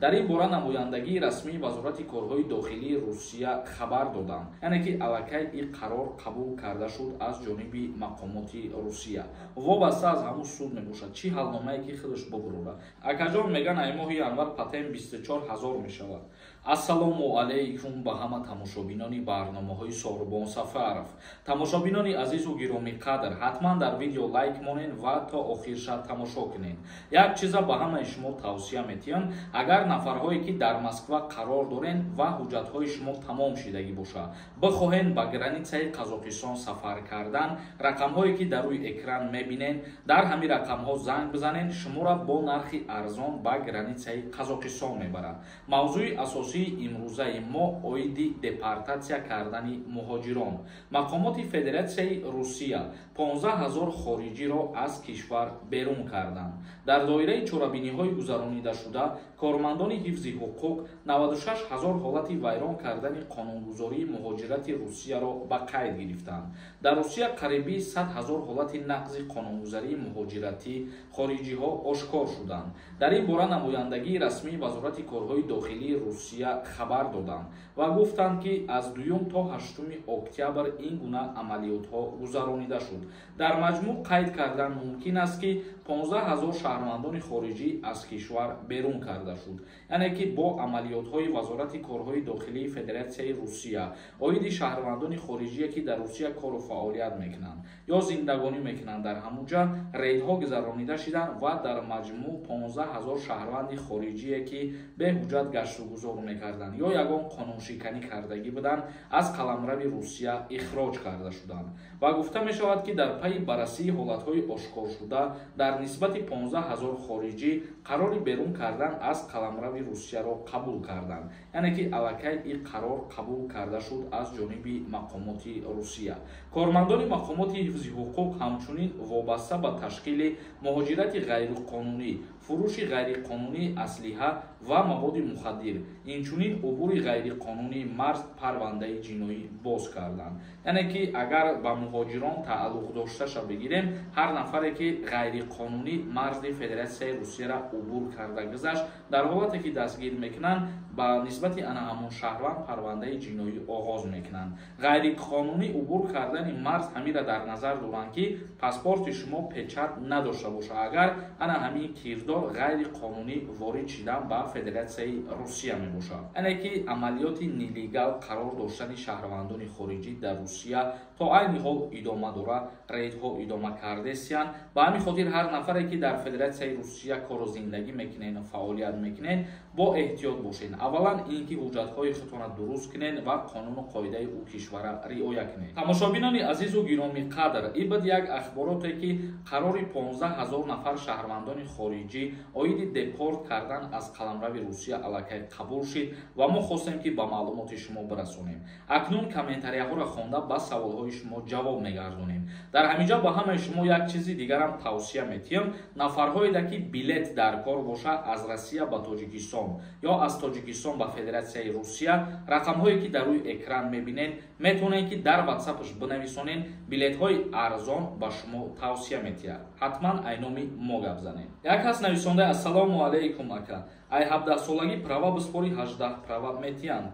Дар ин бора намояндагии расмии Вазорати корҳои дохилии Русия хабар доданд. Яъне ки аллакай ин қарор қабул карда шуд аз ҷониби мақомоти Русия. Вобаста аз ҳамун суд мебошад, чӣ ҳалномае ки худаш бубурора. Акаҷон, меган, ай моҳи январ патент 24 ҳазор мешавад. Ассалому алайкум ба ҳама тамошобинони барномаҳои Соҳрубон Сафаров. Тамошобинони азизу гиромиқадр, ҳатман дар видео лайк монен ва то охирша тамошо кунед. Як чиза ба ҳамаи шумо тавсия метиҳам: агар нафарҳое ки дар Москва қарор дорен ва ҳуҷҷатҳои шумо тамом шидагӣ бошад, бихоҳен ба границаи Қазоқистон сафар кардан, рақамҳое ки дар рӯи экран мебинен, дар ҳамин рақамҳо занг бизанен, шуморо бо нархи арзон ба границаи Қазоқистон мебарад. Мавзӯи асосии имрӯзаи мо оиди депортатсия кардани муҳоҷирон. Мақомоти Федератсияи Русия 15 ҳазор хориҷиро аз кишвар берун карданд. Дар доираи чорабиниҳои гузаронидашуда кормандони ҳифзи ҳуқуқ 96 ҳазор ҳолати вайрон кардани қонунгузории муҳоҷирати Русияро ба қайд гирифтанд. Дар Русия қариби 100 ҳазор ҳолати нақзи қонунгузарии муҳоҷиратӣ хориҷиҳо ошкор шуданд. Дар ин бора намояндагии расмии Вазорати корҳои дохилии Русия хабар доданд ва гуфтанд, ки аз 2 то 8 октябр ин гуна амалиётҳо гузаронида шуд. Дар маҷмӯъ қайд кардан мумкин аст, ки 15 ҳазор шаҳрвандони хориҷӣ аз кишвар берун карда шуд. Яъне ки бо амалиётҳои Вазорати корҳои дохилии Федератсияи Русия оиди шаҳрвандони хориҷие, ки дар Русия кору фаъолият мекунанд ё зиндагонӣ мекунанд, дар ҳамун ҷа рейдҳо гузаронида шиданд ва дар маҷмӯъ 15 ҳазор шаҳрванди хориҷие, ки беҳуҷҷат гаштугузор мекарданд ё ягон қонуншиканӣ кардагӣ буданд, аз қаламрави Русия ихроҷ карда шуданд. Ва гуфта мешавад, ки дар пайи баррасии ҳолатҳои ошкоршуда дар нисбати 15 ҳазор хориҷӣ қарори берун кардан аз қаламрави Русияро қабул карданд. Яъне ки аллакай ин қарор қабул карда шуд аз ҷониби мақомоти Русия. Кормандони мақомоти ҳифзи ҳуқуқ ҳамчунин вобаста ба ташкили муҳоҷирати ғайриқонунӣ, фурӯши ғайриқонунии аслиҳа ва маводи мухаддир, инчунин убури ғайриқонунии марз парвандаи ҷиноӣ боз карданд. Яъне ки агар ба муҳоҷирон тааллуқ дошташа бигирем, ҳар нафаре ки ғайриқонунӣ марзи Федератсияи Русияро убур карда гузашт, дар ҳолате ки дастгир мекунанд, ба нисбати ана ҳамон шаҳрванд парвандаи ҷиноӣ оғоз мекунанд. Ғайриқонунӣ убур кардани марз ҳамира дар назар доранд, ки паспорти шумо печат надошта бошад, агар ана ҳамин кирдор ғайриқонунӣ ворид шидан ба Федератсияи Русия мебошад. Яъне ки амалиёти нелегал қарор доштани шаҳрвандони хориҷӣ дар Русия то айни ҳол идома дорад, рейдҳо идома кардесиянд. Ба ҳамин хотир ҳар нафаре ки дар Федератсияи Русия кору зиндагӣ мекунед, фаъолият мекунед, бо эҳтиёт бошед. Аввалан ин ки ҳуҷҷатҳои худтонро дуруст кунед ва қонуну қоидаи ӯ кишвара риоя кунед. Тамошобинони азизу гиромиқадр, ин буд як ахбороте, ки қарори 15 ҳазор нафар шаҳрвандони хориҷӣ оиди депорт кардан аз қаламрави Русия аллакай қабул шид ва мо хостем, ки ба маълумоти шумо бирасонем. Акнун комментарияҳоро хонда, ба саволҳои шумо ҷавоб мегардонем. Дар ҳамин ҷо ба ҳамаи шумо як чизи дигарам тавсия метиҳам: нафарҳоеда ки билет дар кор боша аз Россия ба Тоҷикистон ё аз Тоҷикистон ба Федератсияи Русия, рақамҳое ки дар рӯи экран мебинед, метавонед, ки дар ватсапаш бинависонед, билетҳои арзон ба шумо тавсия метиҳад. Ҳатман айноми мо гап занед. Як кас нависонда: «Ассалому алайкум, ака, ай 17-солагӣ права биспори, 18 права метиҳанд?»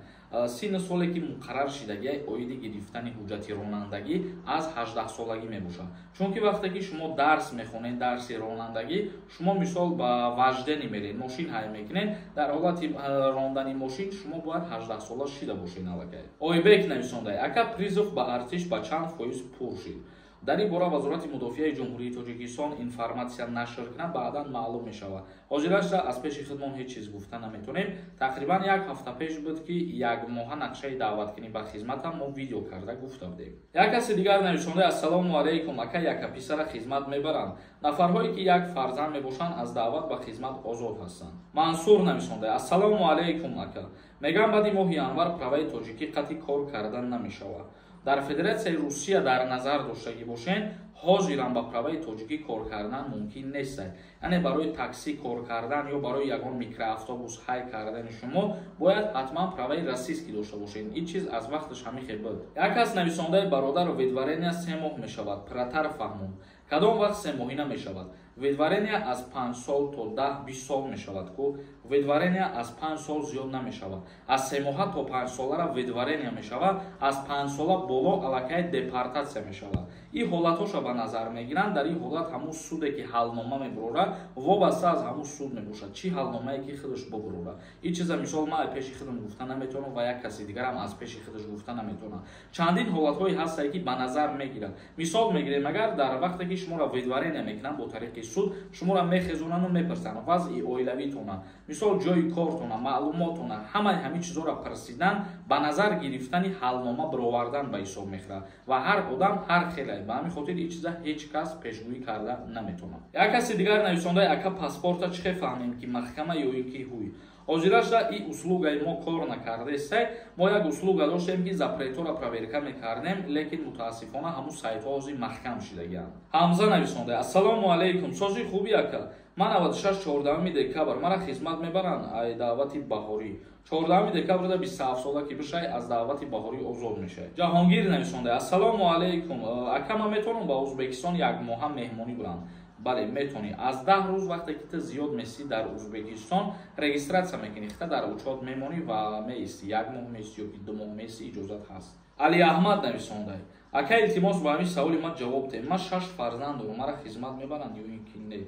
Синну соле ки муқаррар шидагиай оиди гирифтани ҳуҷҷати ронандагӣ аз 18-солагӣ мебошад, чунки вақте ки шумо дарс мехонед, дарси ронандагӣ, шумо мисол ба вождение меред, мошин ҳай мекунед, дар ҳолати рондани мошин шумо бояд 18-сола шида бошед аллакай. Ойбек нависондай: «Ака, призыв ба артиш ба чанд фоиз пур шид?» Дар ин бора Вазорати мудофиаи Ҷумҳурии Тоҷикистон информатсия нашр кунад, баъдан маълум мешавад. Ҳозирашда аз пеши худмон ҳеҷ чиз гуфта наметонем. Тақрибан як ҳафта пеш буд, ки якмоҳа нақшаи даъваткунӣ ба хизматам мо видео карда гуфта будем. Як каси дигар нависонда: «Ассалому алайкум, ака, яка писара хизмат мебаранд?» Нафарҳое ки як фарзанд мебошанд, аз даъват ба хизмат озод ҳастанд. Мансур нависонда: «Ассалому алайкум, ака, мегӯям, баъди моҳи январ праваи тоҷикӣ қатъи кор кардан намешавад?» Дар Федератсияи Русия дар назар доштагӣ бошед, ҳозирам ба праваи тоҷикӣ кор кардан мумкин нест. Яъне барои таксӣ кор кардан ё барои ягон микроавтобус ҳай кардани шумо бояд ҳатман праваи российский дошта бошед. Ин чиз аз вақташ ҳамихе буд. Як кас нависондаи: «Бародару, выдворения 3 моҳ мешавад, пурратар фаҳмон, кадом вақт семоҳина мешавад?» Выдворение аз 5 сол то 10-20 сол мешавад ку. Выдворение аз 5 сол зиёд намешавад. Аз 3 моҳа то 5 солара выдворение мешавад, аз 5 сола боло аллакай депортатсия мешавад. Ин ҳолатҳоша ба назар мегиранд. Дар ин ҳолат ҳамун суде ки ҳалнома мебурора, вобаста аз ҳамун суд мебошад, чӣ ҳалномае ки худаш бубурора. Ин чиза, мисол, ман аз пеши худам гуфта наметавонам ва як каси дигарам аз пеши худаш гуфта наметавонам. Чандин ҳолатҳое ҳастае, ки ба назар мегиранд. Мисол мегирем, агар дар вақте ки шуморо выдворение мекунанд бо тариқи суд, шуморо мехезонану мепурсанд вазъи оилавитона, мисол, ҷои кортона, маълумотона, ҳамаи ҳамин чизҳоро пурсидан, ба назар гирифтани ҳалнома бировардан ба ҳисоб мехӯрад. Ва ҳар одам ҳар хелай, ба ҳамин хотир ин чиза ҳеҷ кас пешгӯӣ карда наметавонад. Як каси дигар нависондаи: «Ака, паспорта чӣ хел фаҳмем, ки маҳкама ё ин ки ҳуй?» Ҳозирашда и услугаи мо кор накардестай. Мо як услуга доштем, ки запретҳоро проверка мекардем, лекин мутаассифона ҳамун сайтҳо ҳозир маҳкам шидагианд. Ҳамза нависонда: «Ассалому алайкум, сози хуби, ака? Ман 96, 14 декабр мара хизмат мебаранд ай даъвати баҳорӣ?» 14 декабрда 27 сола ки бишай, аз даъвати баҳорӣ озод мешавад. Ҷаҳонгир нависонда: «Ассалому алайкум, ака, ман метавонам ба Ӯзбекистон як моҳа меҳмонӣ бурам?» Бале, метавонӣ. Аз 10 рӯз вақте ки ту зиёд месӣ дар Ӯзбекистон, регистрация мекунӣ, хита дар учёт мемонӣ ва меистӣ. Як моҳ меистӣ ё ки 2 моҳ меистӣ, иҷозат ҳаст. Али Аҳмад нависондай: «Ака, илтимос, ба ҳамин саволи ман ҷавоб деҳ. Ман шаш фарзанд дорам, мара хизмат мебаранд ё ин ки не?»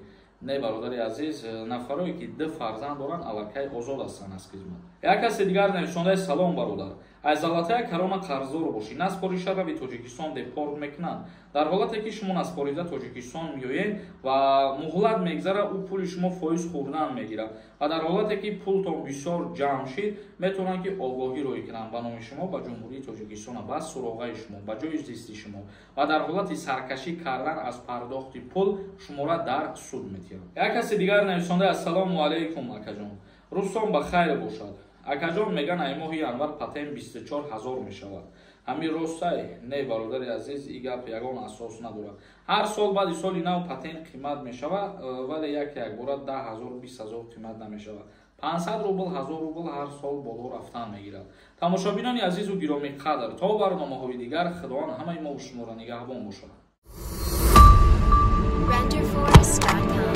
Не, бародари азиз, нафарое ки ду фарзанд доранд, аллакай озод ҳастанд аз хизмат. Як каси дигар нависондаи: «Салом, бародар, аз «Золотая корона» қарздор бошӣ, наспориша рави Тоҷикистон, депорт мекунанд?» Дар ҳолате ки шумо наспорида Тоҷикистон меоед ва муҳлат мегзара, ӯ пули шумо фоиз хӯрдан мегирад. Ва дар ҳолате ки пултон бисёр ҷамъ шид, метавонанд ки огоҳӣ роҳӣ кунанд ба номи шумо ба Ҷумҳурии Тоҷикистон, ба суроғаи шумо, ба ҷои зисти шумо. Ва дар ҳолати саркашӣ кардан аз пардохти пул шуморо дар суд метиҳанд. Як каси дигар нависонда: «Ассалому алайкум, акаҷон, рӯзтон ба хайр бошад. Акаҷон, меган, ай моҳи январ патент 24 ҳазор мешавад, ҳамин ростай?» Не, бародари азиз, и гап ягон асос надорад. Ҳар сол баъди соли нав патент қимат мешавад, вале як якбора 10 000, 20 000 қимат намешавад. 500 рубл, 1000 рубл ҳар сол боло рафтан мегирад. Тамошобинони азизу гиромиқадр, то барномаҳои дигар Худованд ҳамаи мову шуморо нигаҳбон бошад. Renderforest.com.